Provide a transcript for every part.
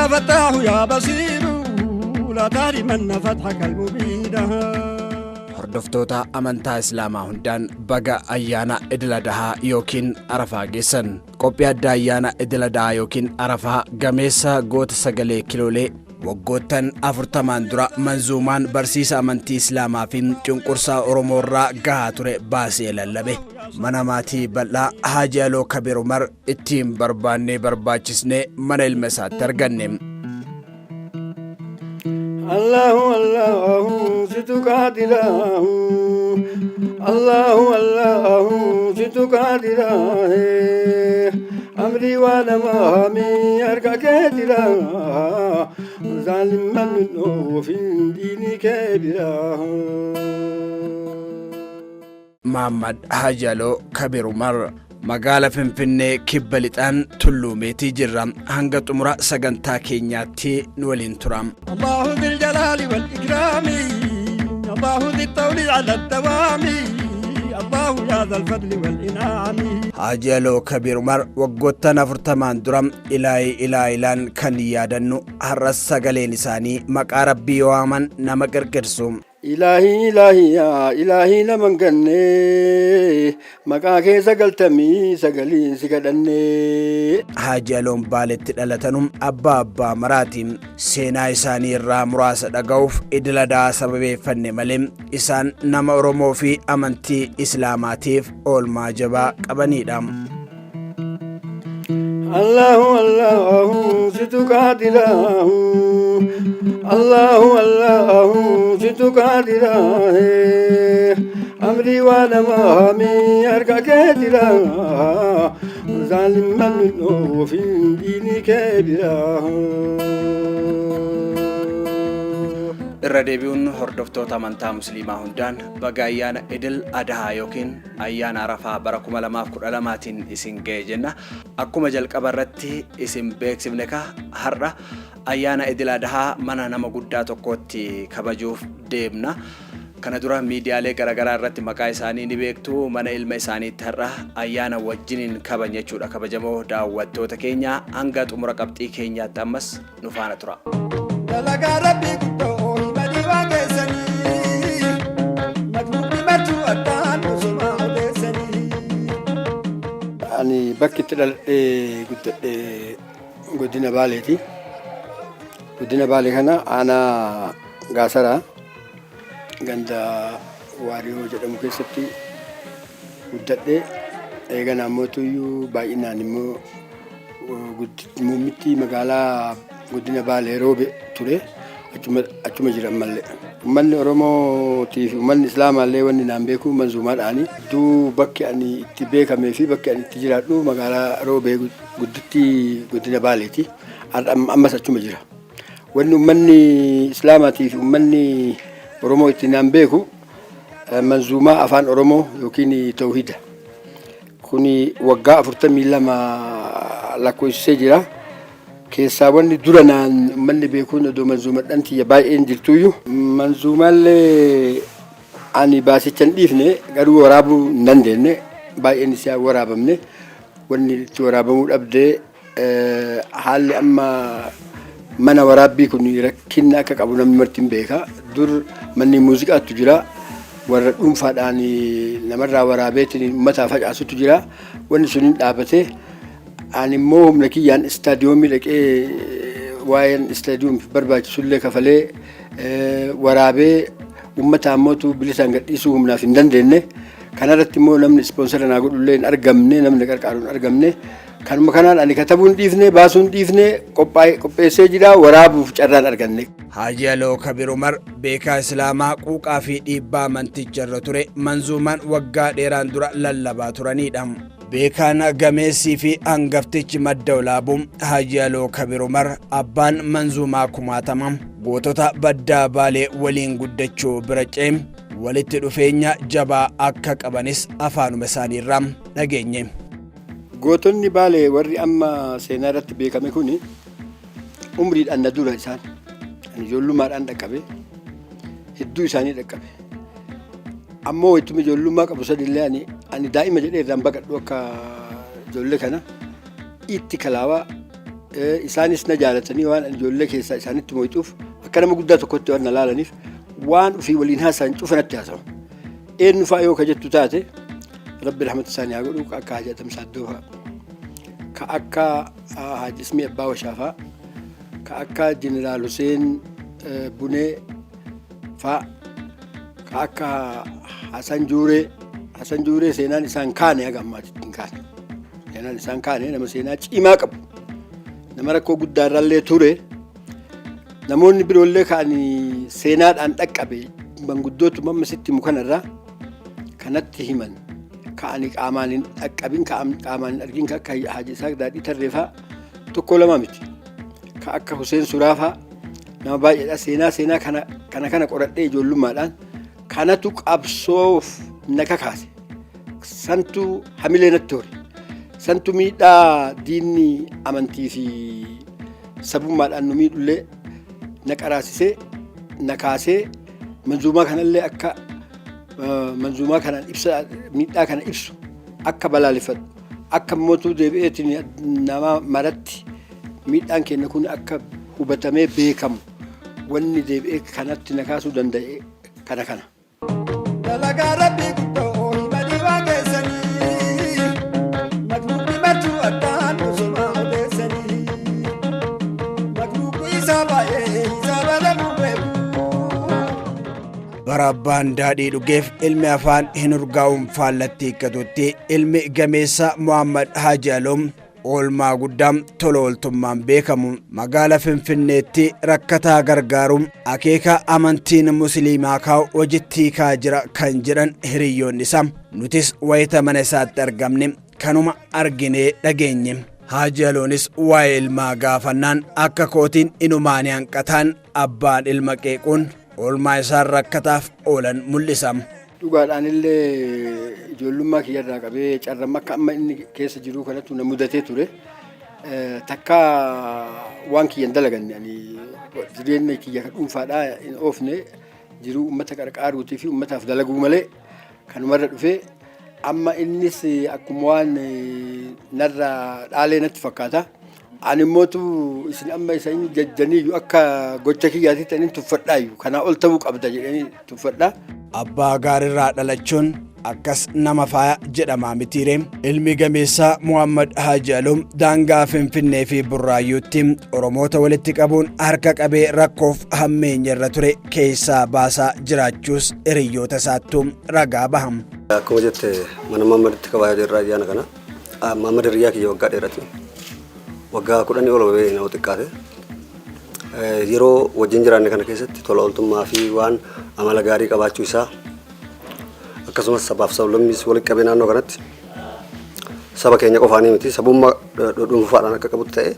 يا فتاح يا بصير لا تحرمن فتحك المبين. Hordoftoota amantaa Islaamaa hundaan baga ayyaana Idil Adhaa yookiin Arafaa geessan. Qophii addaa ayyaana Idil Adhaa yookiin Arafaa gameessa goota sagalee kiloolee waggoottan 40n dura manzuumaan barsiisa amantii Islaamaa fi cunqursaa Oromoo irraa gahaa ture baasee lallabe. Mana maatii bal'aa Haaji Aloo Kabir Umar ittiin barbaannee barbaachisnee mana ilma isaatti arganne. Allahu Allahu situ qaadirahu, Allahu Allahu situ qaadirahu, amrii waa namaami harka kee jira, zaalimman oofin diinii kee bira. Muhammad Haaji Aloo Kabir Umar magaala Finfinnee kibba lixaan Tulluu Meetii jirra. Hanga xumura sagantaa keenyaatti nu waliin tura. الله ذي الجلال والإكرام، الله ذي الطول على الدوام، الله يا ذا الفضل والإنعام. Haaji Aloo Kabir Umar waggoottan 40n dura ilaayii ilaayilaan kan yaadannu har'as sagaleen isaanii maqaa Rabbii yoo waaman nama qirqirsu. Ilaahii ilaahii yaa ilaahii nama hin ganne, maqaa kee 99n si kadhanne. Haaji Aloon Baaletti dhalatanu abbaa abbaa maraati. Seenaa isaanii irraa muraasa dhaga'uuf Idil Adhaa sababeeffanne malee isaan nama Oromoo fi amantii Islaamaatiif oolmaa jabaa qabanidha. Allahu Allahu situ qaadirahu, Allahu Allahu situ qaadirahu, amrii waa namaami harka kee jira, zaalimman oofin diinii kee bira. Irra deebi'uun hordoftoota amantaa Musliimaa hundaan baga ayyaana Idil Adhaa yookiin ayyaana Arafaa bara 2012tiin isin ga'e jenna. Akkuma jalqaba irratti isin beeksifne ka har'a ayyaana Idil Adhaa mana nama guddaa tokkootti kabajuuf deemna. Kana dura miidiyaalee garaagaraa irratti maqaa isaanii ni beektu. Mana ilma isaaniitti har'a ayyaana wajjiniin kabajna jechuudha. Kabajamoo daawwattoota keenya, hanga xumura qabxii keenyaatti ammas nu faana tura. Dalagaa Rabbii guddoo himanii waa keessanii, makluuqni martuu addaan osuma odeessanii. Ani bakki itti dhaladhee guddadhee godina Baaleeti. Godina Baalee kana aanaa Gaasaraa ganda Waariyoo jedhamu keessatti guddadhee, eegana ammoo tuyyuu baay'inaan immoo muummitti magaalaa godina Baalee Roobe ture, achuma jira ammallee. Uummanni Oromootii fi uummanni Islaamaallee wanni naan beeku manzuumaadhaani. Hedduu bakki ani itti beekamee fi bakki ani itti jiraadhu magaalaa Roobee gudditti godina Baaleeti. Ammas achuma jira. Wanni uummanni Islaamaatii fi uummanni Oromoo itti naan beeku manzuumaa afaan Oromoo yookiin tawhida. Kuni waggaa 42 lakkoofsisee jira. Keessaa wanni dura naan uummanni beekuun odoo manzuumadhaan tiyya baay'een jirtuyyuu. Manzuumaallee ani baasicha hin dhiifne, garuu waraabuu hin dandeenye, baay'een isaa waraabamne. Wanni itti waraabamuu dhabdee haalli amma mana waraabbii kun rakkinna akka qabu namni marti hin beeka. Dur manni muuziqaatu jira. Warra dhuunfaadhaan namarraa waraabeetiin uummataaf facaasutu jira. Wanni sun hin dhaabate. Ani immoo humna kiyyaan istaadiyoomii dhaqee waa'een istaadiyoomii barbaachisullee kafalee waraabee uummata ammootu bilisaan gadhiisuu humnaaf hin dandeenye. Kanarratti immoo namni ispoonsara naa godhullee hin argamne, namni qarqaaru hin argamne. Kanuma kanaan ani katabuu hin dhiifne, baasuu hin dhiifne, qopheessee jira, waraabuuf carraan arganne. Haaji Aloo Kabir Umar beekaa Islaamaa quuqaa fi dhiibbaa amanticha irra ture manzuumaan waggaa dheeraan dura lallabaa turanidha. Beekaan gameessii fi hangaftichi Madda Olaabuu Haaji Aloo Kabir Umar abbaan manzuumaa kumaatama gootota baddaa Baalee waliin guddachuu bira ce'e walitti dhufeenya jabaa akka qabanis afaanuma isaaniirraa dhageenye. Gootonni Baalee warri amma seenaa irratti beekame kuni umriidhaan na dura isaan. Ani ijoollummaadhaan dhaqqabe. Hedduu isaanii dhaqqabe. Ammoo ittuma ijoollummaa qabu sadillee ani daa'ima jedhee irraan baqadhu akka ijoollee kana itti kalaawaa Isaanis na jaalatanii waan ijoollee keessaa isaanitti mo'ituuf akka nama guddaa tokkotti waan na laalaniif waan ofii waliin haasa'an cufa natti haasawu. Eenyu fa'aa yoo ka jettu taate, Rabbi rahmata isaanii haa godhu, ka akka Haaji Adam Saaddoo fa'a, ka akka Haaji Ismii Abbaa Washaa fa'a, ka akka Jeneraal Huseen Bunee fa'a, ka akka Hasan Juuree. Hasan Juuree seenaan isaan kaane haga ammaatitti hin kaane. Seenaan isaan kaane nama seenaa cimaa qabu. Nama rakkoo guddaarrallee ture. Namoonni biroollee ka'anii seenaadhaan dhaqqabe manguddootuma amma sitti himu kanarraa kanatti himan ka'anii qaamaan hin dhaqqabin, qaamaan hin argin, ka akka Haaji Isaaq Daadhii Tarreefaa tokko lama miti. Ka akka Huseen Suraafaa nama baay'eedha. Seenaa kana qoradhee ijoollummaadhaan kanatu qabsoof na kakaase. Santu hamilee natti hore. Santu miidhaa diinni amantii fi sabummaadhaan nu miidhullee na qaraasisee na kaasee manzuumaa kanallee akka manzuumaa kanaan ibsa miidhaa kana ibsu, akka balaaleffadhu, akka mootuu deebi'eetiin nama maratti miidhaan keenya kun akka hubatamee beekamu wanni deebi'ee kanatti na kaasuu danda'e kana kana. Dalagaa Rabbii guddoo himanii waan keessanii, makluuqni martuu addaan osoma odeessanii, makluuqni isaa baay'ee hisaaba dhabuu beeku. Bara abbaan daadhii dhugeef ilmi afaan hin urgaa'uun faallatti hiikkatutti, ilmi gameessa Muhammad Haaji Aloom oolmaa guddaa tola ooltummaan beekamu magaala Finfinneetti rakkataa gargaaruun akeeka amantiin musliimaa kaa'u hojitti hiikaa jira kan jedhan hiriyyoonni isaa, nutis wayita mana isaatti argamne kanuma arginee dhageenye. Haaji Aloonis waa'ee ilmaa gaafannaan akka kootiin inumaanii hanqataan abbaan ilma qeequun oolmaa isaan rakkataaf oolan mul'isa. Dhugaadhaan illee ijoollummaa kiyyarraa qabee carramma akka amma inni keessa jiru kanatti na mudatee ture. Takka waan kiyyan dalaganne, ani jireenya kiyya kan dhuunfaadhaa hin oofne, jiruu uummata qarqaaruutii fi uummataaf dalaguu malee. Kanumarra dhufee amma innis akkuma waan narraa dhaalee natti fakkaata. Ani immootu isin amma isa inni jajjaniyyuu akka gocha kiyyaatitti ani tuffadhaayyuu kanaa ol ta'uu qabda jedhanii tuffadhaa. Abbaa gaariirraa dhalachuun akkas nama faaya jedhamaa mitiire. Ilmi gameessaa Muhammad Haaji Aluum daangaa Finfinnee fi Burraayyuutti Oromoota walitti qabuun harka qabee rakkoof hammeenya irra ture keessaa baasaa jiraachuus hiriyyoota isaattuu ragaa baham. Akkuma jette, mana Mammaditti kabajaa jirra ayyaana kana. Mammad hiriyaa kiyya waggaa dheerati. Waggaa 10 ol bahee nama xiqqaate. Yeroo wajjin jiraanne kana keessatti tola ooltummaa fi waan amala gaarii qabaachuu isaa, akkasumas sabaaf sablammiis walitti qabee naannoo kanatti saba keenya qofaanii miti, sabummaa dhuunfaadhaan akka qabutti ta'e,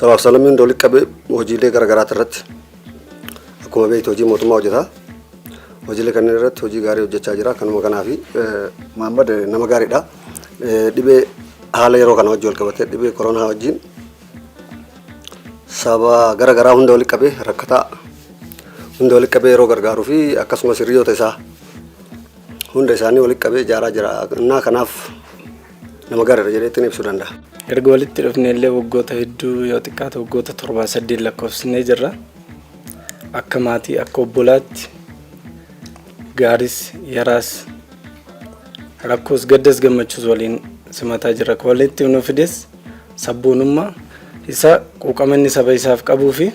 sabaaf sablammii hunda walitti qabee hojiilee garaagaraati irratti, akkuma beektu hojii mootummaa hojjeta. Hojiilee kanneen irratti hojii gaarii hojjechaa jira. Kanuma kanaafi Muhammad nama gaariidha. Dhibee haala yeroo kana wajjin wal qabatee dhibee koronaa wajjin saba gara garaa hunda walitti qabee, rakkataa hunda walitti qabee yeroo gargaaruu fi akkasumas hiriyoota isaa hunda isaanii walitti qabee ijaaraa jira. Innaa kanaaf nama gaariidha jedhee ibsuu danda'a. Erga walitti dhufne illee waggoota hedduu, yoo xiqqaate waggoota 7, 8 lakkoofsisnee jirra. Akka maatii, akka obbolaatti gaaris yaraas, rakkoos gaddas gammachuus waliin simataa jirra. Kan walitti nu fides sabboonummaa isa, quuqama inni saba isaaf qabuu fi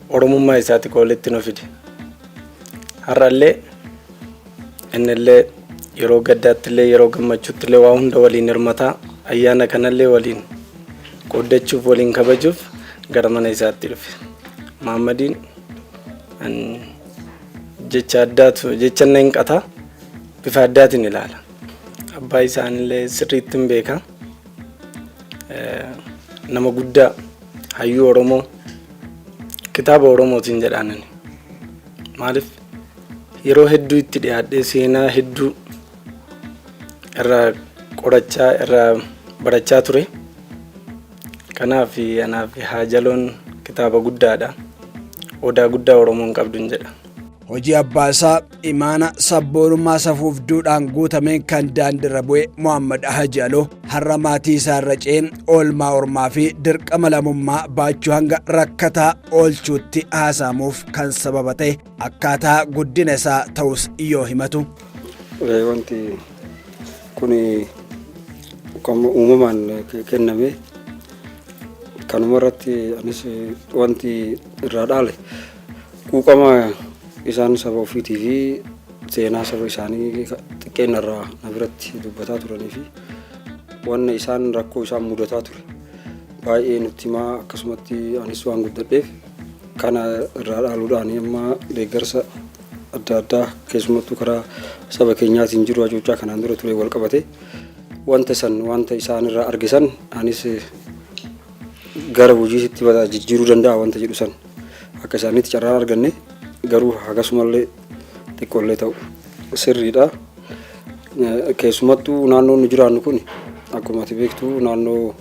oromummaa isaati kan walitti nu fide. Har'allee innillee yeroo gaddaatti illee yeroo gammachuutti illee waa hunda waliin hirmataa, ayyaana kanallee waliin qooddachuuf, waliin kabajuuf gara mana isaatti dhufe. Muhammadiin jecha addaatu jecha inni hin qataa bifa addaatiin ilaala. Abbaa isaanillee sirriitti hin beeka. Nama guddaa, hayyuu Oromoo, kitaaba Oromootiin jedhaanani. Maaliif, yeroo hedduu itti dhiyaadhee seenaa hedduu irraa qorachaa, irraa barachaa ture. Kanaaf anaaf Haajaloon kitaaba guddaadha. Odaa guddaa Oromoon qabduun jedha. Hojii abbaa isaa imaana sabboonummaa safuuf duudhaan guutameen kan daandiirra bu'e Mohaammed Haji Aloo har'a maatii isaa irra ce'ee oolmaa ormaa fi dirqama lammummaa baachuu hanga rakkataa oolchuutti haasamuuf kan sababa ta'e akkaataa guddina isaa ta'us yoo himatu. Wanti kun kan uumamaan kenname kanuma irratti anis wanti irraa dhaale quuqama isaan saba ofiitii fi seenaa saba isaanii xiqqeenna irraa na biratti dubbataa turanii fi wanna isaan rakkoo isaan mudataa ture baay'ee nutti himaa, akkasumatti anis waan guddadheef kana irraa dhaaluudhaan amma deeggarsa adda addaa keessumattuu karaa saba keenyaatiin jiru hacuuccaa kanaan dura ture wal qabate wanta san wanta isaan irraa argisan anis gara hojiitti jijjiiruu danda'a wanta jedhu san akka isaaniitti carraan arganne garuu akkasumallee xiqqoollee ta'u sirriidha. Keessumattuu naannoon nu jiraannu kun akkuma ati beektu naannoo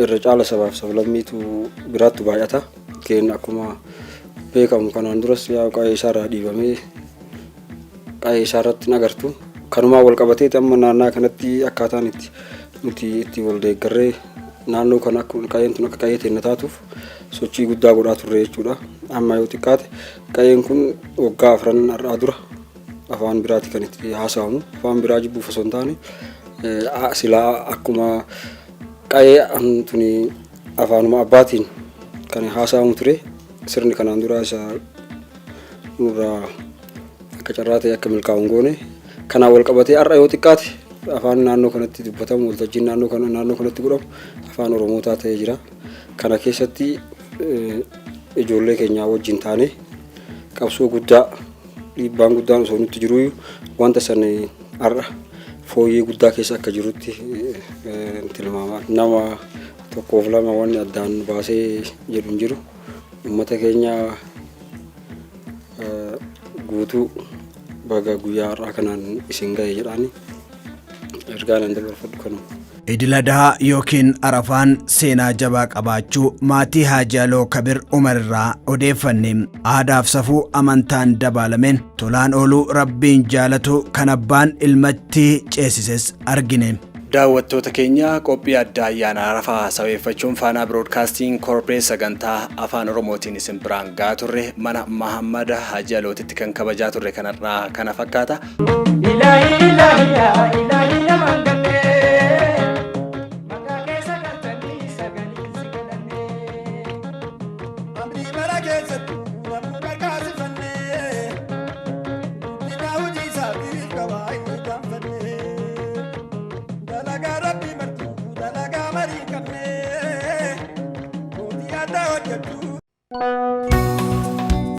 irra caala sabaaf sablammiitu biraattu baay'ata. Keen akkuma beekamu kanaan duras yaa qa'ee isaarraa dhiibamee qa'ee isaarratti hin agartu. Kanumaan wal qabatee amma naannaa kanatti akkaataan itti nuti itti wal deeggarree naannoo kana akka qa'een tun akka qa'ee teenya taatuuf sochii guddaa godhaa turre jechuudha. Amma yoo xiqqaate qa'een kun waggaa 4 har'aa dura afaan biraati kan itti haasawamu. Afaan biraa jibbuuf osoo hin taane, silaa akkuma qa'ee tuni afaanuma abbaatiin kan haasawamu ture, sirni kanaan dura isa nurraa akka carraa ta'e akka milkaa'u hin goone. Kanaan wal qabatee har'a yoo xiqqaate afaan naannoo kanatti dubbatamu, waltajjiin naannoo kanatti godhamu afaan Oromootaa ta'ee jira. Kana keessatti ijoollee keenyaa wajjin taane qabsoo guddaa, dhiibbaan guddaan osoo nutti jiruyyuu wanta san har'a fooyyee guddaa keessa akka jirutti tilmaama. Nama tokkoof lama wanni addaan baasee jedhu hin jiru. Uummata keenya guutuu baga guyyaa har'aa kanaan isin ga'e jedhaani ergaan an dabarfadhu kanuma. Idil Adhaa yookiin Arafaan seenaa jabaa qabaachuu maatii Haaji Aloo Kabir Umar irraa odeeffanne. Aadaaf safuu amantaan dabaalameen tolaan ooluu Rabbiin jaalatu kan abbaan ilmatti ceesises argine. Daawwattoota keenya, qophii addaa ayyaana Arafaa sabeeffachuun Faanaa Biroodkaastiin Koorporeet sagantaa Afaan Oromootiin isin biraan gahaa turre, mana Mahammad Haji Alootitti kan kabajaa turre kanarraa kana fakkaata. Ilaahi ilaahi yaa ilaahi namaan gannee maqaa keessa galtanii sagaliin si kadhannee. Amrii bara keessattuu namuu gargaasifannee guddina hojii isaatiif qabaa inni gaanfannee. Dalagaa rabbii martuu dalagaa marii qabnee mootii addaa hojjechuu.